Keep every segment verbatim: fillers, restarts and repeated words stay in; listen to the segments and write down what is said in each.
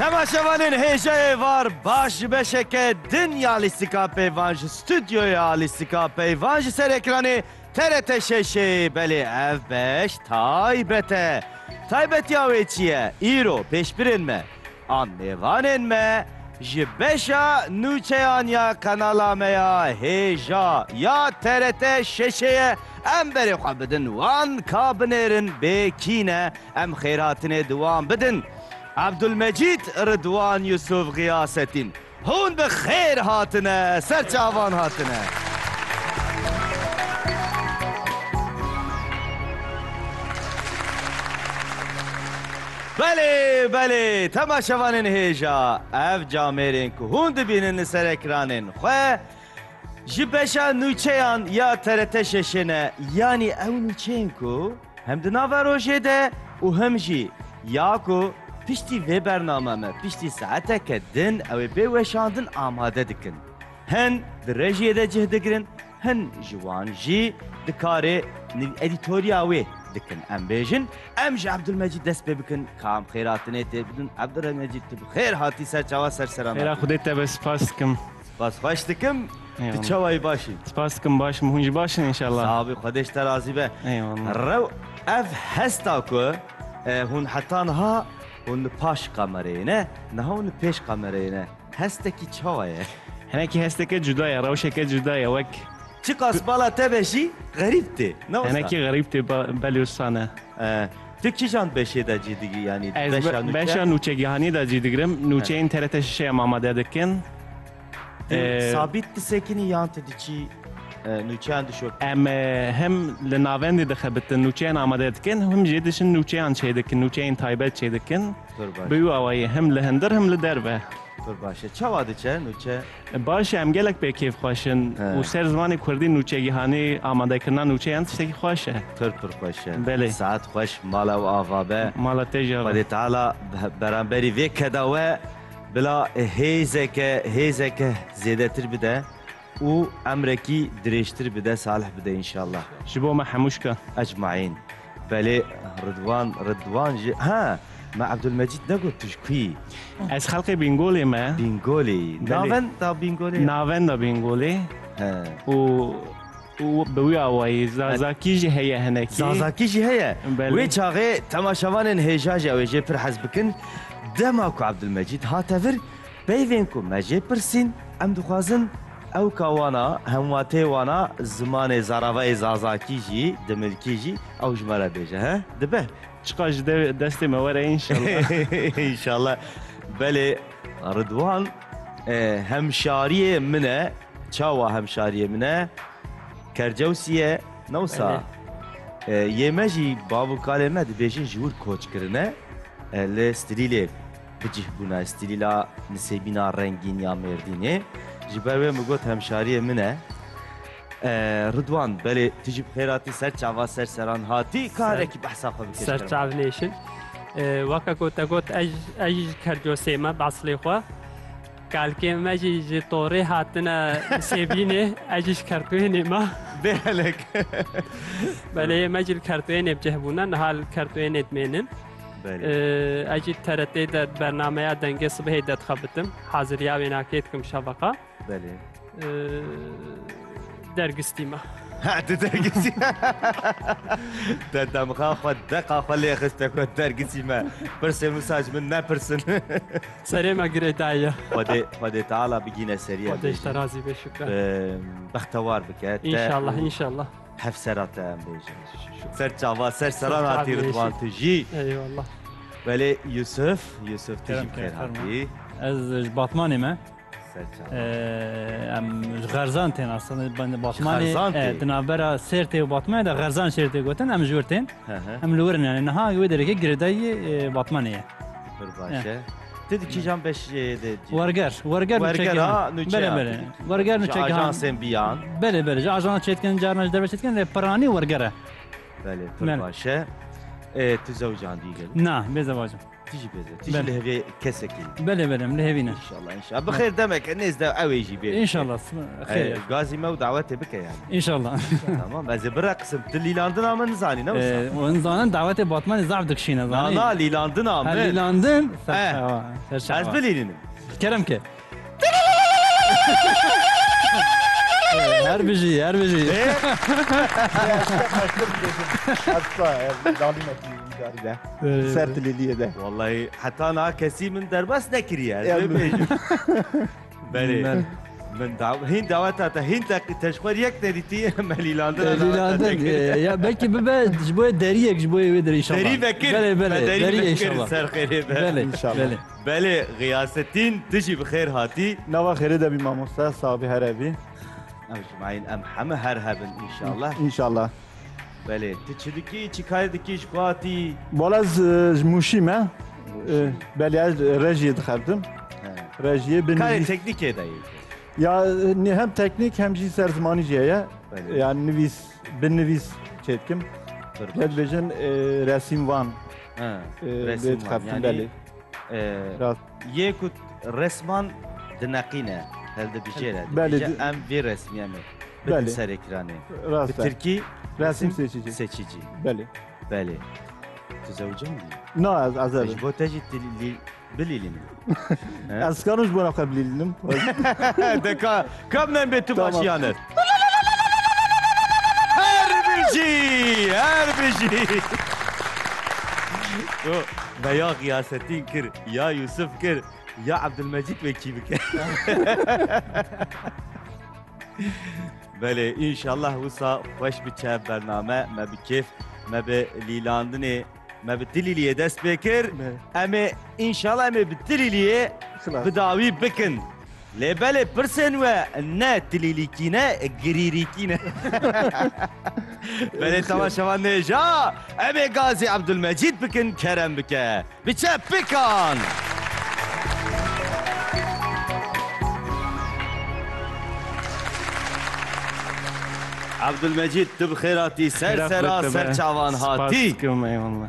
Temaşevanên hêja êvar baş, ji beşeke din ya lîstika peyvan, ji stûdyoya lîstika peyvan, ji ser ekranê T R T şeşê. Belê ev beş taybet e. Taybetiya wê çi ye? Îro pêşbirên me an mêvanên me ji beşa nûçeyan ya kanala me ya hêja ya T R T şeşê ye. Em berê xwe bidin wan ka binêrin bê kî ne. Em xêrhatinê di wan bidin. Ebdulmecîd, Ridwan, Yusuf, Xiyasetîn. Hûn bi xêr hatine, ser çavan hatine. Belê, belê, temaşevanên hêja, ev camêrên ku hûn dibînin li ser ekranên xwe, ji beşa nûçeyan ya T R T şeşê ne, yanî ew nûçeyên ku hem di nava rojê de û hem jî ya ku piştî vê bername me, piştî saeteke din ew ê bê weşandin amade dikin. Hin di rejiyê de cih digirin, hin ji wan jî di karê niv-, edîtoriya wê dikin. Em bêjin, em ji Ebdulmecîd dest pê bikin, ka em xêrhatinê tê bidin. Ebdulmecîd, tu bi xêr hatî ser çava ser serana. Xêra Xwedê te be, spas dikim. Spas xweş dikim. Tu Eyvallah. Çawa yî, baş î? Spas dikim, baş im. Hûn jî baş in înşallah. Sax bî, Xwedê ji te razî be. Eyvallah. Rew, ev hesta ku, e, hûn heta niha hûn li paş kamereyê ne, niha hûn li pêş kamereyê ne. Hestekî çawa ye? Hinekî hesteke cuda ye, rewşeke cuda ye, wek Çiqas bala te be jî xerîb tê, ne wisa? Hinekî xerîb tê, ba-, belê wisa ne. E, tu kîjan beşê de cî digî, yanî Ez beşa be-, nûçe? Beşa nûçegihanî de cî digirim. Nûçeyên T R T şeşê em amade dikin. Tu Ee, sabît disekinî yan tu diçî, e, nûçeyan dişopî? Em, e, hem li navendê dixebitin, nûçeyan amade dikin, hem jî diçin nûçeyan çêdikin, nûçeyên taybet çêdikin. Pir baş. Bi wî awayî hem li hundir hem li derve. Pir baş e. Çawa diçe nûçe? Baş e, em gelek pê kêfxweş in He. û ser zimanê kurdî nûçegihanî, amadekirina nûçeyan tiştekî xweş e. Pir pir xweş e. Belê. Saet xweş, mala we ava be. Mala te jî ava. Xwedê Teala be-, beramberî vê keda we bila hêzeke, hêzeke zêdetir bide û emrekî dirêjtir bide, salih bide înşallah. Ji bo me hemûşka. Ecmaîn. Belê, Ridwan, Ridwan jî, ha, me Ebdulmecîd negot tu ji ku yî? Ez xelkê Bîngolê me. Bîngolê yî. Belê. Navenda Bîngolê? Navenda Bîngolê. He. Û, û bi wî awayî, Zazakî jî heye hinekî. Zazakî jî heye. Belê. Wê çaxê temaşevanên hêja jî ew ê jê pir hez bikin. Dema ku Ebdulmecîd hate vir, peyvên ku me jê pirsîn, em dixwazin ew ka wana, hemwatê wana zimanê zaravayê Zazakî jî, Dimilkî jî, ew ji me re bêje, he? Dibe? Çiqas ji de-, destê me were, înşallah. Înşallah. Belê, Ridwan, e, hemşariyê min e. Çawa hemşariyê min e? Kercewsî ye, ne wisa? Belê. E, yê me jî, bav û kalê me dibêjin ji wir koç kirine. E, li Stilîlê bicih bûne, Stilîla Nisêbîna Rengîn ya Mêrdînê. Ji ber wê min got hemşariyê min e. E, Ridwan, belê, tu jî bi xêr hatî, ser çava ser seran hatî, Ser- karekî behsa xwe bike ji Ser ber çav nêşin. E, weke ku te got, ez, ez jî ji Kercosê me, bi eslê xwe. Kalkê me jî ji Torê hatine Sêbînê, ez jî ji Kertwênê me. Bêhelek. Belê, me jî li Kertwênê bi cih bûne, niha li Kertwênê dimênin. Belê. Ee, ez jî T R T de bernameya Dengê Sibihê de dixebitim. Haziriya wênakê dikim şeveqa. Belê. Ee, dergistî me. Ha, tu dergistî. Te demxa xwe, deqa xwe lê xiste ku dergistî me. Pirsên wisa ji min nepirsin. Serê me girêdayî ye. Xwedê, Xwedê Teala bigîne serî em Xwedê ji te bêjin. Razî be, şukran. Em, bextewar bike. Te Înşallah, û înşallah. Hevsera te em bêjin. Ser çava, ser seran Ser hatî çavê Ridwan jî. Tu jî. Eyvallah. Belê Yusuf, Yusuf tu jî Kerem, bi xêr kerem, hatî. Ez ji Batmanê me. Ser çava. Ee, em ji Xerzan tên aslında. Ben Batmanê, Xerzan tê? E, di navbera Sêrtê û Batmanê de Xerzan şêr tê gotin, em ji wir tên. Hı hı. Em li wir in, yani niha wê derekê girêdayî, e, Batmanê ye. Pir baş e. Eh. Tu di kîjan beşê de cî? Werger, werger Werger nûçegihan. Ha, nûçeyan Belê, belê. tu dikî. Werger Ji nûçegihan. ajansên biyan. Belê, belê. Ji ajans çêdikin, carna ji derve çêdikin, lê piranî werger e. Belê, pir Belê. baş e. Ê, tu zewcandî gel? Na, bê zewacim. Tu jî bêze. Tu jî Belê. li hevê kesekî. Belê, belê, em li hevî ne. Înşallah, înşallah. Bi xêr demek e, nêzde ew ê jî bê. Înşallah, s-, xêr Ê, ya. Gazî me û dawetê bike yani. Înşallah. Tamam, ez ê bireqsim. Tu lîlandina min nizanî, ne wisa? Ê, hûn zanin dawetê Batmanê zaf dikişîne, Na, zanî? na, lîlandina Ha, min. lîlandin, ser Eh. çava, ser çava. Ez bilîlinim. Kerem ke. Her bijî, her bijî. Ê? Hasta, e, dalî me. Ee, Ser tilîliyê de. Wallahî heta niha kesî min derbas nekiriye, ez Ya, wê bêjim. Belê. Belê. Min da-, hîn daweta te, hîn te, te ji xwe yek nedîtî, me lîlandin, Ee, daweta lîlandin, te kiriye. ee, ya belkî bibe ji bo deriyek, ji bo wê derî inşallah. Derî vekir. Belê, belê, Me derî deriyê vekir inşallah. ser xêrê be. Belê, İnşallah. belê. Belê, Xiyasettin, tu jî bi xêr hatî. Nava xêrê de bî mamoste, sabî her hebî. Em ji mayîn em heme her hebin înşallah. İnşallah. Belê, tu çi dikî, çi karê dikî, ji ku hatî? Wala ez, e, ji Mûşî me. E, belê ez rejiyê dixebtim. He. Rejiyê bi Karê nivîs- teknîkê de yê. Ya, ne hem teknîk hem jî ser zimanî jî heye. Belê. Yani nivîs, bi nivîs çêdikim. Pir baş. Lê dibêjin, e, resîmvan. He, E, resîmvan, lê dixebtim yani belê. Ee, Rast. yê ku resman dineqîne, hildibijêre, Belê, dibêje, di- em vê resmî em ê bidin Belê. ser ekranê. Rast Bi e. tirkî Resim resim seçici. seçici. Belê. Belê. Tu zewcan bî? Na, ez, ez Ez ji bo te jî dilî-, bilîlînim. He? Ez karim ji bo xwe bilîlînim. De ka, kam nem bê tu Tamam. başiyan e? Her bijî, her bijî. Ku me ya Xiyasettin kir, ya Yusuf kir, ya Abdülmecid wekî bike. Belê, înşallah wisa xweş biçe bername, me bi kêf, me bi lîlandinê, me bi tilîliyê dest pê kir. Belê. Em ê, înşallah em ê bi tilîliyê Xilas. bi dawî bikin. Lê belê pirsên we ne tilîlîkî ne, girîrîkî ne. Belê temaşevan nêja, em ê gazî Abdülmecîd bikin, kerem bike. Biçe pikan. Abdülmecîd, tu bi xêr hatî, ser Xêra sera, xwe te ser be. çavan Spas hatî. dikim, eyvallah.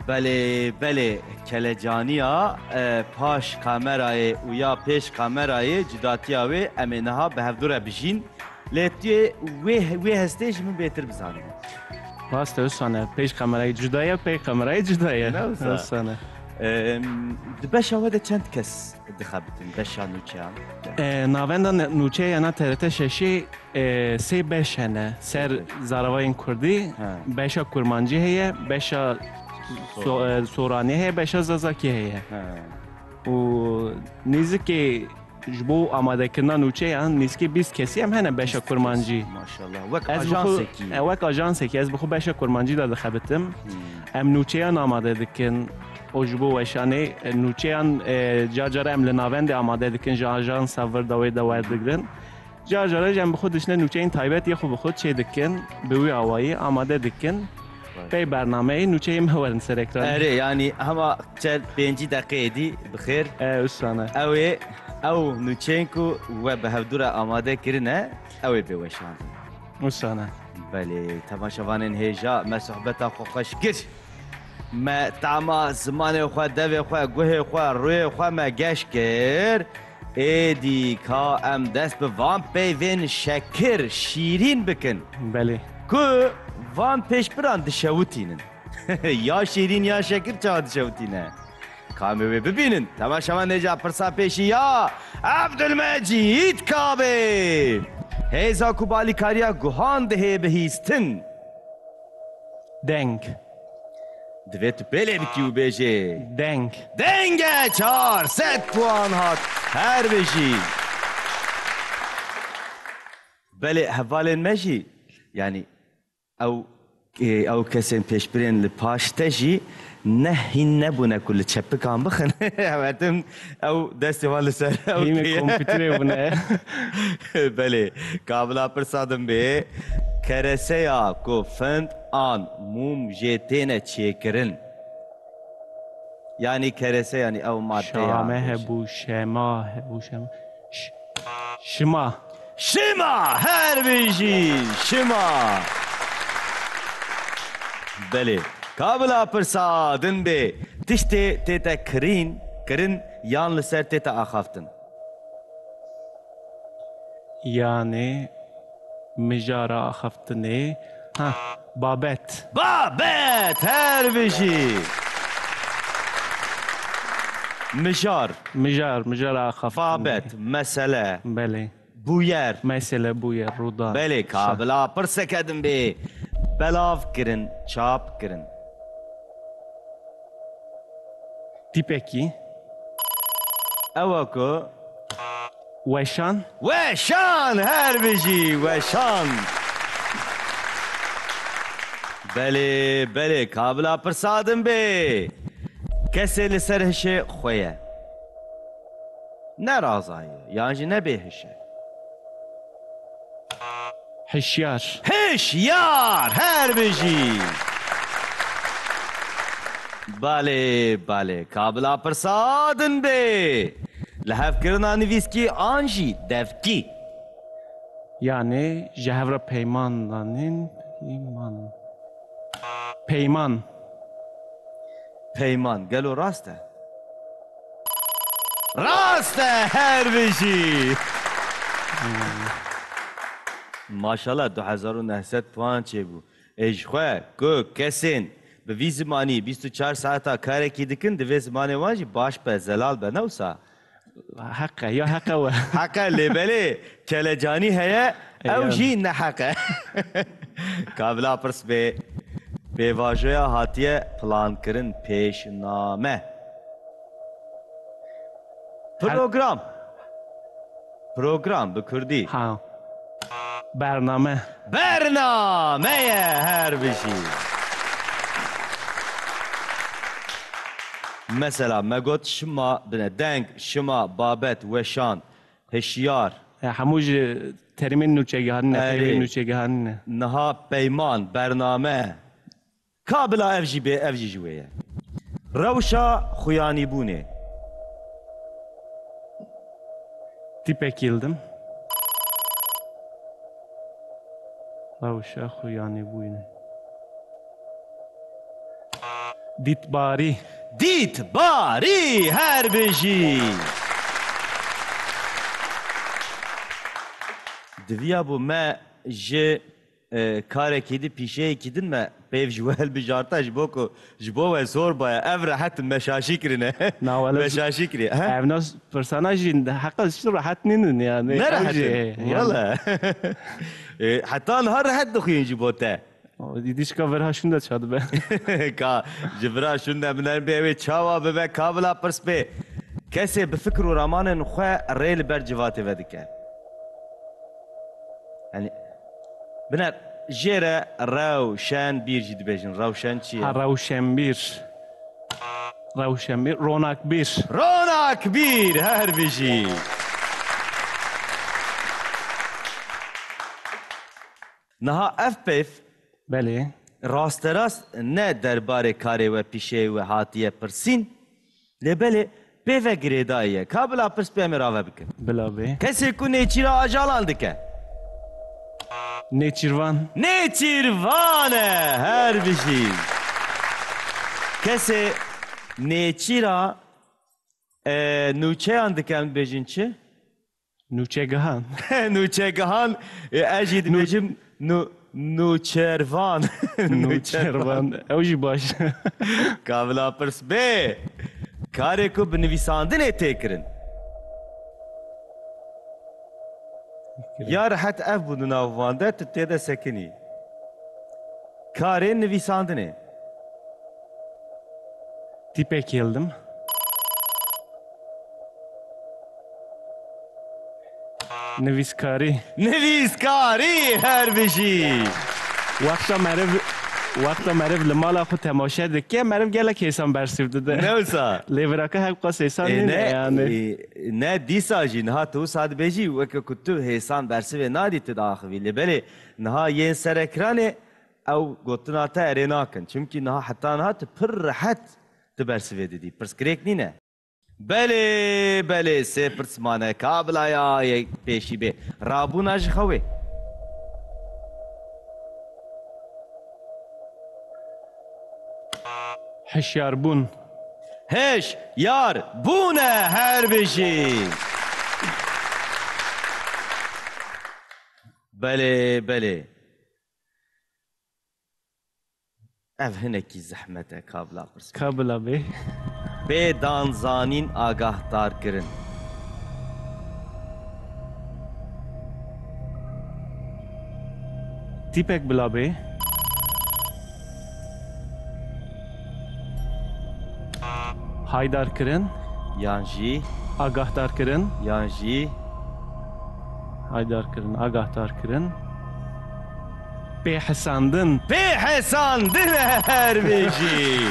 Belê, belê, kelecaniya, e, paş kamerayê û ya pêş kamerayê, cudatiya wê em ê niha bi hevdû re bijîn. Lê tu yê wê, wê hestê ji min bêtir bizanî. Rast e, wisa ne. Pêş kamerayê cuda ye, pê kamerayê cuda ye. Ne wisa? Wisa ne. Em, di beşa we de çend kes dixebitin, beşa nûçeyan? E, navenda ne-, nûçeya na T R T şeşê, e, sê beş hene. Ser Sê beş. zaravayên kurdî, Ha. beşa kurmancî heye, beşa So- so-, e, soranî heye, beşa zazakî heye. Ha. Û nêzikê ji bo amadekirina nûçeyan nêzikê bîst kesî em hene beşa kurmancî. Maşallah. Wek Ez bi xwe, ajansekî. e, wek ajansekî, ez bi xwe beşa kurmancî de dixebitim. Hmm. Em nûçeyan amade dikin. O ji bo weşanê, e, nûçeyan, e, car car em li navendê amade dikin, ji ajansa vir de wê de werdigrin. Car car jî em bi xwe dişine nûçeyên taybet yê xwe bi xwe çê dikin, bi wî awayî amade dikin. Vay. Pey bernameyê nûçeyê me werin ser ekran. Erê, yanî hema çer pêncî deqeyê dî bi xêr. E, wisa ne. Ew ê, ew nûçeyên ku we bi hevdû re amade kirine, ew ê bê weşandin. Wisa ne. Belê, temaşevanên hêja, me sohbeta xwe xweş kir. Me tama zimanê xwe, devê xwe, guhê xwe, rûyê xwe me geş kir. Êdî ka em dest bi van peyvên şekir, şîrîn bikin. Belê. Ku van pêşbiran dişewitînin. Ya şîrîn ya şekir çawa dişewitîne? Ka em ê wê bibînin. Temaşevan nêca pirsa pêşî ya Abdülmecîd Kabê. Hêza ku balîkariya guhan dihê bihîstin. Deng. Divê tu pêlê bikî û bêjê. Deng. Deng e, çar sed puan hat. Her bijî. Belê hevalên me jî, yanî ew, e, ew kesên pêşbirên li paş te jî ne hîn nebûne ku li çepikan bixin. Ew hetin Ew destê wan li ser ew Hîmê kiriye. Kompîterê bûne. Belê. Kabila pirsa din bê. Kereseya ku find an mûm jê têne çêkirin. Yanî kerese, yanî ew maddeya Şame bêje. hebû, şema hebû, şema. Ş-, şima. Şima! Her bijî! Şima! Belê. Kabila pirsa din bê. Tiştê tête kirîn, kirin yan li ser tête axaftin? Yanê mijara axaftinê. Ha, babet. Babet! Her bijî! Mijar. Mijar, mijara axaftinê. Babet, mesele. Belê. Bûyer. Mesele bûyer, rûdar. Belê, kabila pirseke din bê. Belav kirin, çap kirin. Tîpekî. Ew e ku? Weşan. Weşan, her bijî, weşan. Belê, belê, kabila pirsa din bê. Kesê li ser hişê xwe ye. Ne raza ye, yan jî ne bêhiş e. Hişyar. Hişyar! Her bijî! Balê, balê. Kabila pirsa din bê. Lihevkirina nivîskî an jî devkî. Yanî ji hev re peyman danîn. Peyman. Peyman. Peyman. Gelo rast e? Rast e, her bijî. Maşallah, du hezar û neh sed puan çêbû. Ê ji xwe ku kesên bi vî zimanî bîst û çar saeta karekî dikin, divê zimanê wan jî baş be, zelal be, ne wisa? Heq e, ya heq e we. Heq e, lê belê kelecanî heye, ew Ya. jî ne heq e. Kabila pirs bê, pêvajoya hatiye plankirin, pêşname. Her- Program. Program bi kurdî. Ha. Bername. Bername ye, her bijî. Mesela me got şima, bine, deng, şima, babet, weşan, hişyar. Ya, hemû ji terîmên nûçegihanî ne, Erê. terîmên nûçegihanî ne. Niha peyman, bername. Ka bila ev jî bê, ev jî ji wê ye. Rewşa xuyanîbûnê. Tîpekî li dim. Rewşa xuyanîbûnê. Dîtbarî. Dîtbarî, her bijî. Diviya bû me ji e, karekî di pîşeyekî din me pêv ji we hilbijarta, ji bo ku ji bo we zor baye. Ev rehet meşaşî kirine. Na, wele Meşaşî kiriye. He? Ev nas pirsana jî heqa ji rehet nînin yani. Ne Ev rehet jî, in? yani. Wele. E, heta niha rehet dixwîn ji bo te. O, dîdişka vir ha şûnde ça dibe. Ka ji vira şûnde binerin bê wê çawa bibe, ka bila pirs bê. Kesê bi fikr û ramanên xwe rê li ber civatê vedike. Yani, biner, jê re rewşenbîr jî dibêjin. Rewşen çi ye? Ha, rewşenbîr. Rewşenbîr, ronakbîr. Ronakbîr, her bijî. Niha ev peyv Belê. rasterast ne derbarê karê we, pîşeyê we hatiye pirsîn, lê belê pê ve girêdayî ye. Ka bila pirs pê em ê rave bikin. Bila bê. Kesê ku nêçîra ajalan dike. Nêçîrvan. Nêçîrvan e, her bijî. Kesê nêçîra, e, nûçeyan dike, em dibêjin çi? Nûçegihan. Nûçegihan, e, ez jî Nû- dibêjim nû-, nûçervan. Nûçervan. Ew jî baş. Ka bila pirs bê. Karê ku bi nivîsandinê tê kirin. Ya rehet ev bû di nav van de, tu tê de sekinî. Karê nivîsandinê. Tîpekî hildim. Nivîskarî. Nivîskarî, her bijî. Wexta meriv, wexta meriv li mala xwe temaşe dike, meriv gelek hêsan bersîv dide. Ne wisa? Lê viraka hevqas hêsan E, nîne ne, yani. e, ne dîsa jî niha tu wisa dibêjî, weke ku tu hêsan bersivê nadî tu diaxivî. Lê belê niha yên ser ekranê ew gotina te erê nakin. Çimkî niha heta niha tu pir rehet tu bersivê didî. Pirsgirêk nîne. Belê, belê, sê pirs mane. Ka bila ya yek pêşî bê. Rabûna ji xewê. Hişyarbûn. Hişyar bûne, her bijî. Belê, belê. Ev hinekî zehmet e, ka bila pirs. Ka bila bê. Bê dan zanîn, agahdar kirin. Tîpek bila bê. Haydar kirin. Yan jî. Agahdar kirin. Yan jî. Haydar kirin, agahdar kirin. Pêhesandin. Pêhesandin, her bijî.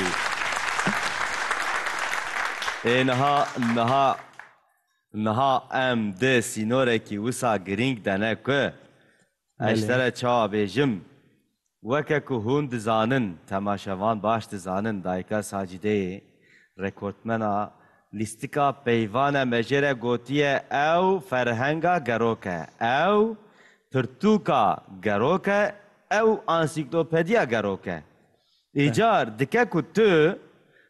Ê niha, niha, niha em di sînorekî wisa girîng de ne ku ez ji Belê. te re çawa bêjim. Weke ku hûn dizanin, temaşevan baş dizanin, dayika Sacîdeyê, rekordmena lîstika peyvan e, me jê re gotiye, ew ferhenga gerok e, ew pirtûka gerok e, ew ansîklopediya gerok e. Îcar dike ku tu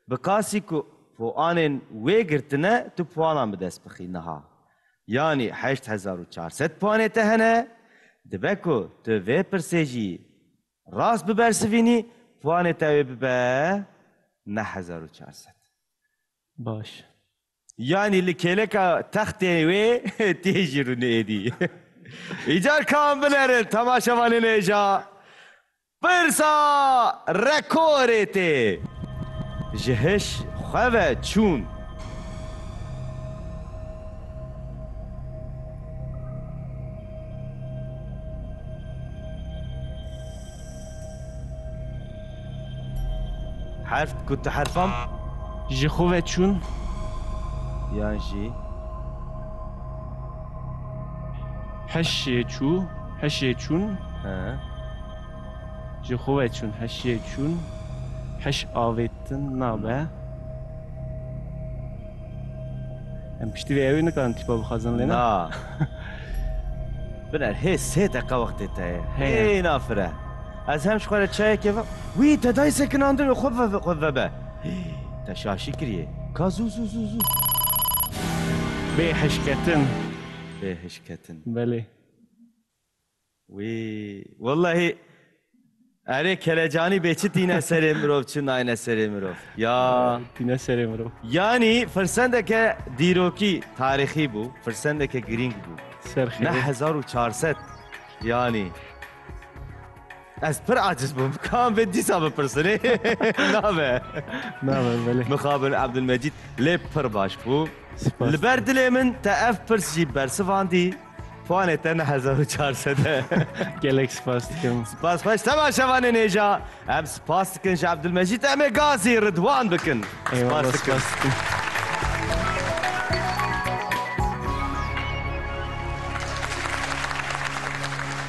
bi qasî ku puanên wê girtine, tu puanan bi dest bixî niha. Yanî heşt hezar û çar sed puanê te hene, dibe ku tu vê pirsê jî rast bibersivînî, puanê te wê bibe neh hezar û çar sed. Baş. Yanî li kêleka textê wê tê jî rûnê êdî. Îcar kan binerin, temaşevanên hêja. Pirsa rekorê tê. Ji hiş xwe ve çûn. Herf ku tu herfan Ji xwe ve çûn. Yan jî. Heşê çû, heşê çûn. He. Ji xwe ve çûn, heşê çûn. Heş avêtin nabe. Em piştî vê ew ê nikarin tîpa bixwazin lê ne? Na. Biner, hê sê deqa wextê te ye. Heye. Hê nafire. Ez hem ji xwe re çayekê ve, wî te dayî sekinandin û xwe ve, xwe vebe. Hî, te şaşî kiriye. Ka zû, zû, zû, zû. Bê hişketin. Bê hişketin. Belê. Wî, wellahî, erê kelecanî bê çi tîne serê mirov, çi nayne serê mirov. Ya. Tîne serê mirov. Yanî firsendeke dîrokî, tarîxî bû, firsendeke girîng bû. Serxê. Neh hezar û çar sed. Yanî. Ez pir aciz bûm. Ka em vê dîsa bipirsin, ê? Nabe. Nabe, belê. Mixabin Ebdulmecîd lê pir baş bû. Spas. Li ber dilê min te ev pirs jî bersivandî. Puanê te neh hezar û çar sed e. Gelek spas dikim. Spas xweş. Temaşevanên hêja, em spas dikin ji Ebdulmecîd. Em ê gazî Ridwan bikin. Eyvallah, spas dikim. Spas dikim.